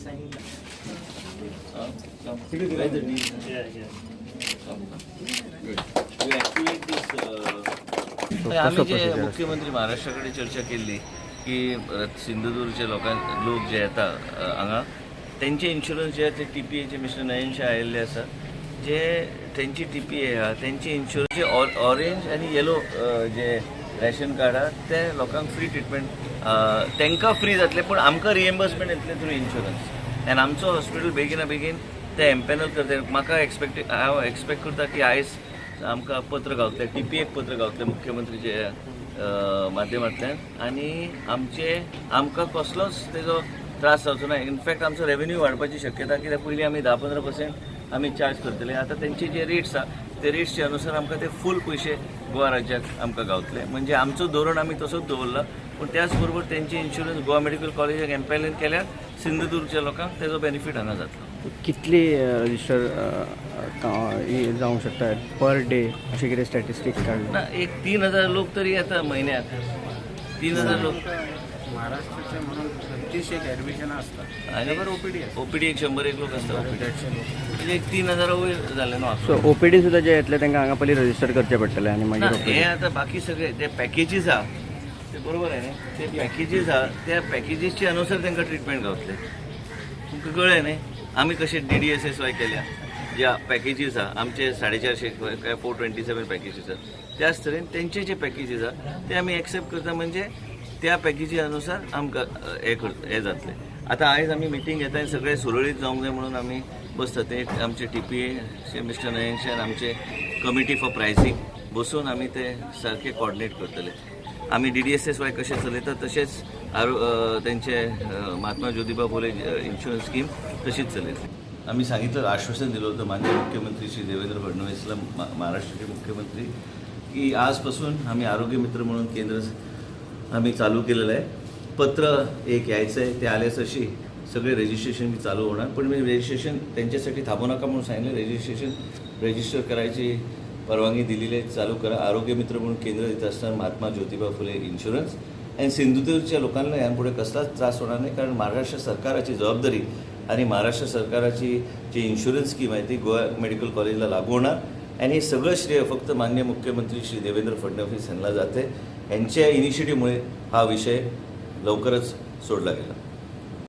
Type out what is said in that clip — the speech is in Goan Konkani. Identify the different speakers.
Speaker 1: Where the dean? Yeah. Come, come. We activate this. आम्ही जे मुख्यमंत्री महाराष्ट्राकडे चर्चा केल्ली की सिंधुदुर्गचे लोकां लोक जे येता हांगा, तेंचे इन्शुरन्स जे ते टीपीएचे मिस्टर नयन शाह आयिल्ले आसा, जे तेंची टीपीए आहा, तेंचे इन्शुरन्स जे ऑरेंज आनी येलो जे रेशन कार्ड आहा, ते लोकांक फ्री ट्रिटमेंट, तांकां फ्री जातलें, पूण आमकां रिएम्बर्समेंट येतलें थ्रू इन्शुरन्स. आनी आमचो हॉस्पिटल बेगिना बेगीन ते एम्पॅनल करता. म्हाका एक्सपेक्ट, हांव एक्सपेक्ट करता की आयज आमकां पत्र गावतलें, टीपीएक पत्र गावतलें मुख्यमंत्रीचे माध्यमांतल्यान आनी आमचे आमकां कसलोच तेजो त्रास जावचो ना. इनफॅक्ट आमचो रेवेन्यू वाडपाची शक्यता, कित्याक पयलीं आमी 10-15% आमी चार्ज करतले. आतां तेंचे जे रेट्स आहा, ते रेट्सचे अनुसार आमकां ते फूल पयशे गोवा राज्याक आमकां गावतले. म्हणजे आमचो धोरण आमी तसोच दवरला, पूण त्याच बरोबर तेंचे इन्शुरन्स गोवा मेडिकल कॉलेजाक एम्पॅनल केल्यार सिंधुदुर्गच्या लोकांक तेजो बेनिफीट हांगा जातलो.
Speaker 2: कितली रजिस्टर जावंक शकता पर डे, अशें कितें स्टॅटिस्टिक्स काडलें?
Speaker 1: ना, एक 3000 लोक तरी येता म्हयन्याक, 3000 लोक.
Speaker 3: महाराष्ट्राचे म्हणून 25 एक ॲडमिशन असतात.
Speaker 1: आणि
Speaker 3: ओपीडी.
Speaker 1: ओपीडी एक 100 एक लोक असतात ओपीडी, म्हणजे एक 3000 वयर जाले न्हू आंकडो.
Speaker 2: सो ओपीडी सुद्दां जे येतले, तांकां हांगा पयलीं रजिस्टर करचें पडटलें आनी
Speaker 1: ना.
Speaker 2: मागीर
Speaker 1: हे आता बाकी सगळे ते पॅकेजीस आहा, ते बरोबर आहे न्ही? ते पॅकेजीस आहा, त्या पॅकेजीसचे अनुसार तांकां ट्रिटमेंट गावतले. तुमकां कळ्ळें न्ही? आमी कशे डीडीएसएसवाय केल्या, ज्या पॅकेजीस आहा आमचे 450 काय 427 पॅकेजीस आहा, त्याच तरेन तेंचे जे पॅकेजीस आहा ते आमी एक्सेप्ट करता. म्हणजे त्या पॅकेजी अनुसार आमकां हे कर हे जातलें. आतां आयज आमी मिटींग घेता आनी सगळें सुरळीत जावंक जाय म्हणून आमी बसता. ते आमचे टीपीए मिस्टर नयन शाह, आमचे कमिटी फॉर प्रायसींग बसून आमी ते सारके कॉर्डिनेट करतले. आमी डीडीएसएसवाय कशें चलयता, तशेंच आरो तेंचे महात्मा ज्योतिबा फुले इन्शुरन्स स्कीम तशीच चलयतले. आम्ही सांगितलं, आश्वासन दिलं होतं माननीय मुख्यमंत्री श्री देवेंद्र फडणवीसला, महाराष्ट्राचे मुख्यमंत्री, की आजपासून आम्ही आरोग्य मित्र म्हणून केंद्र आम्ही चालू केलेलं आहे. पत्र एक यायचं आहे, ते आल्यास अशी सगळे रजिस्ट्रेशन मी चालू होणार. पण मी रजिस्ट्रेशन त्यांच्यासाठी थांबू नका म्हणून सांगितलं. रजिस्ट्रेशन रजिस्टर करायची परवानगी दिलेली आहे, चालू करा. आरोग्य मित्र म्हणून केंद्र इथं असणार, महात्मा ज्योतिबा फुले इन्शुरन्स. आणि सिंधुदुर्गच्या लोकांना यापुढे कसलाच त्रास होणार नाही, कारण महाराष्ट्र सरकाराची जबाबदारी आणि महाराष्ट्र सरकाराची जी इन्शुरन्स स्कीम आहे, ती गोवा मेडिकल कॉलेजला लागू होणार. आणि हे सगळं श्रेय फक्त माननीय मुख्यमंत्री श्री देवेंद्र फडणवीस यांना जाते. यांच्या इनिशिएटिव्हमुळे हा विषय लवकरच सोडला गेला.